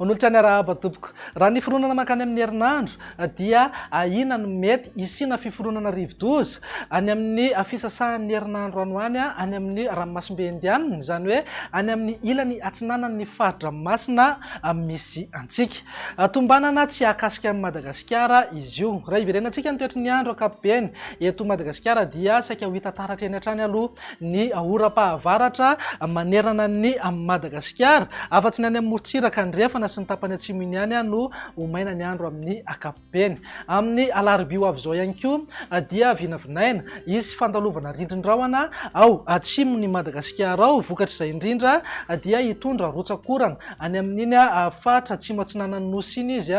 Manolotra ny arahaba tompoko. Raha ny fironana mankany amin'ny herinandro dia ahiana ny mety hisiana fiforonana rivodoza any amin'ny fisasahan'ny herinandro any ho any any amin'ny ranomasimbe Indianina, izany hoe any amin'ny ilany atsinanan'ny fari-dranomasina misy antsika. Tombanana tsy hahakasika an'i Madagasikara izy io. Raha hiverenantsika ny toetry ny andro ankapobeny eto Madagasikara dia saika ho hita taratra eny hatrany aloha ny oram-pahavaratra manerana an'i Madagasikara, afa-tsy ny any amin'ny morontsiraka andrefana sy ny tapany atsimo iny ihany no ho maina ny andro amin'ny ankapobeny. Amin'ny alarobia ho avy izao ihany koa dia vinavinaina hisy fandalovana rindrin-drahona ao atsimon'i Madagasikara ao, vokatr'izay indrindra dia hitondra rotsak'orana any amin'iny faritra atsimo atsinanan'ny Nosy iny izy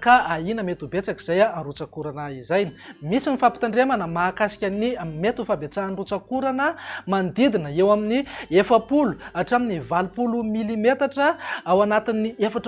ka ahiana mety ho betsaka izay rotsak'orana izay. Misy ny fampitandremana mahakasika ny mety ho fahabetsahan'ny rotsak'orana manodidina eo amin'ny 40 hatramin'ny 80 milimetatra ao anatin'ny 24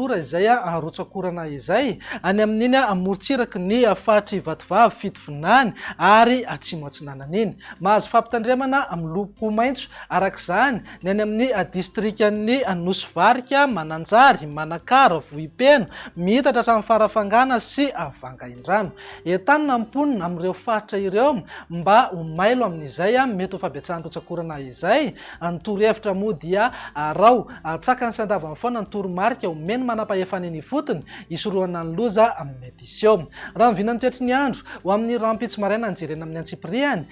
ora izay rotsak'orana izay, any amin'iny morontsiraky ny faritr'i Vatovavy, Fitovinany ary Atsimo Atsinanana iny. Mahazo fampitandremana miloko maitso araka izany ny any amin'ny distrikan'i Nosy Varika, Mananjary, Manakara, Vohipeno, miitatra hatramin'ny Farafangana sy Vangaindrano. Entanina ny mponina amin'ireo faritra ireo mba ho mailo amin'izay mety ho fahabetsahan'ny rotsak'orana izay. Ny torohevitra moa dia araho antsakany sy andavany foana ny toromarika omen'ny manampahefana eny ifotony hisorohana ny loza mety hiseho. Raha ny vinan'ny toetry ny andro ho amin'ny rahampitso maraina no jerena amin'ny antsipiriany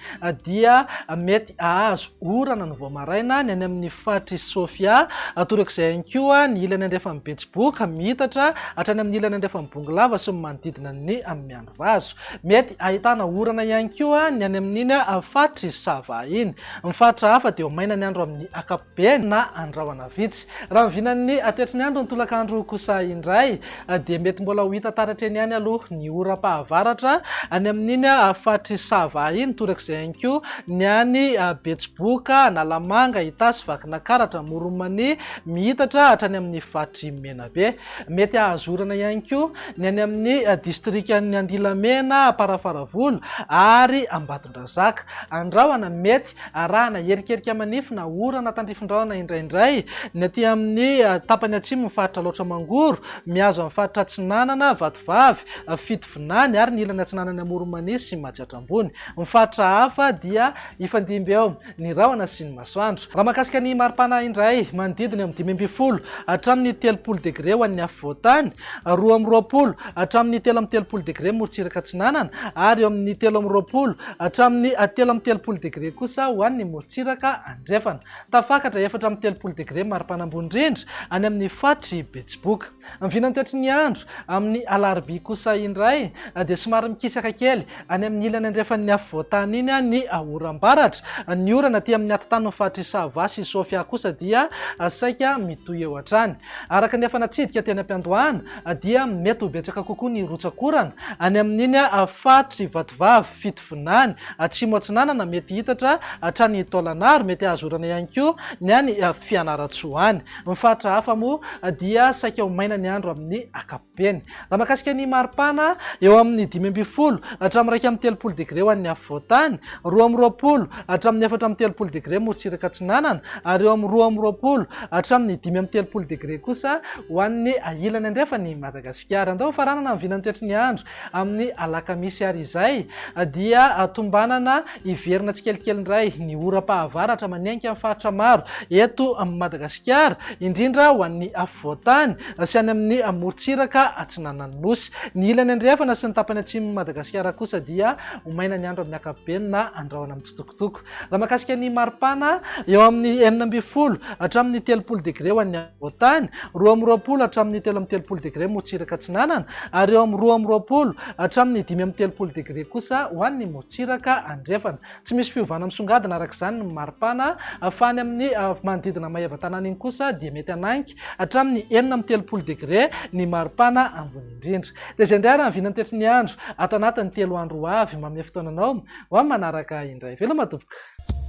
dia mety hahazo orana ny vao maraina ny any amin'ny faritr'i Sofia, torak'izay ihany koa ny ilany andrefan'i Betsiboka, miitatra hatrany amin'ny ilany andrefan'i Bongolava sy ny manodidina ny Miandrivazo. Mety ahitana orana ihany koa ny any amin'iny faritr'i Sava iny. Ny faritra hafa dia ho maina ny andro amin'ny ankapobeny na andrahona vitsy. Raha ny vinan'ny toetry ny andro ny tolakandro kosa indray dia mety mbola ho hita taratra eny ihany aloha ny oram-pahavaratra any amin'iny faritr'i Sava iny, torak'izay ihany koa ny any Betsiboka, Analamanga, Itasy, Vakinakaratra, Amoron'i Mania, miitatra hatrany amin'ny faritr'i Menabe. Mety hahazo orana ihany koa ny any amin'ny distrikan'i Andilamena, Amparafaravola ary Ambatondrazaka. Andrahona mety arahana erikerika manify na orana tandrifin-drahona indraindray ny aty amin'ny tapany atsimon'ny faritra Alaotra Mangoro, mihazo amin'ny faritra Atsinanana, Vatovavy, Fitovinany ary ny ilany atsinanan'i Amoron'i Mania sy Matsiatra Ambony. Ny faritra hafa dia hifandimby eo ny rahona sy ny masoandro. Raha mahakasika ny maripana indray, manodidina eo amin'ny 15 hatramin'ny 30 degre ho an'ny afovoan-tany, 22 hatramin'ny 33 degre morontsiraka atsinanana ary eo amin'ny 23 hatramin'ny 33 degre kosa ho an'ny morontsiraka andrefana. Tafakatra 34 degre maripana ambony indrindra any amin'ny faritr'i Betsiboka. Ny vinantoetry ny andro amin'ny alarobia kosa indray dia somary mikisaka kely any amin'ny ilany andrefan'ny afovoan-tany iny ny oram-baratra. Ny orana aty amin'ny atitan'ny faritr'i Sava sy Sofia kosa dia saika mitohy eo hatrany. Araka ny efa natsidika teny am-piandohana dia mety ho betsaka kokoa ny rotsak'orana any amin'iny faritr'i Vatovavy, Fitovinany, Atsimo Atsinanana, mety hitatra hatrany Taolagnaro, mety hahazo orana ihany koa ny any Fianarantsoa any. Ny faritra hafa moa dia saika ho maina ny andro amin'ny ankapobeny. Raha mahakasika ny maripana, eo amin'ny 15 hatramin'ny 31 degre ho an'ny afovoan-tany, 22 hatramin'ny 34 degre morontsiraka atsinanana ary eo amin'ny 22 hatramin'ny 35 degre kosa ho an'ny ilany andrefan'i Madagasikara. Andao hofaranana ny vinan'ny toetry ny andro amin'ny alakamisy ary izay dia tombanana hiverina tsikelikely indray ny oram-pahavaratra manenika ny faritra maro eto Madagasikara, indrindra ho an'ny afovoan-tany sy any amin'ny morontsiraka atsinanan'ny Nosy. Ny ilany andrefana sy ny tapany atsimon'i Madagasikara kosa dia ho maina ny andro amin'ny ankapobeny na andrahona mitsitokotoko. Raha mahakasika ny maripana, eo amin'ny 16 hatramin'ny 30 degre ho an'ny afovoan-tany, 22 hatramin'ny 33 degre morontsiraka atsinanana ary eo amin'ny 22 hatramin'ny 35 degre kosa ho an'ny morontsiraka andrefana. Tsy misy fiovana misongadina araka izany ny maripana fa any amin'ny manodidina Maevatanàna iny kosa dia mety hanainga hatramin'ny 36 degre ny maripana ambony indrindra. Dia izay indray ary ny vinan'ny toetry ny andro ato anatin'ny telo andro ho avy. Manome fotoana anao ho amin'ny manaraka indray. Veloma tompoko.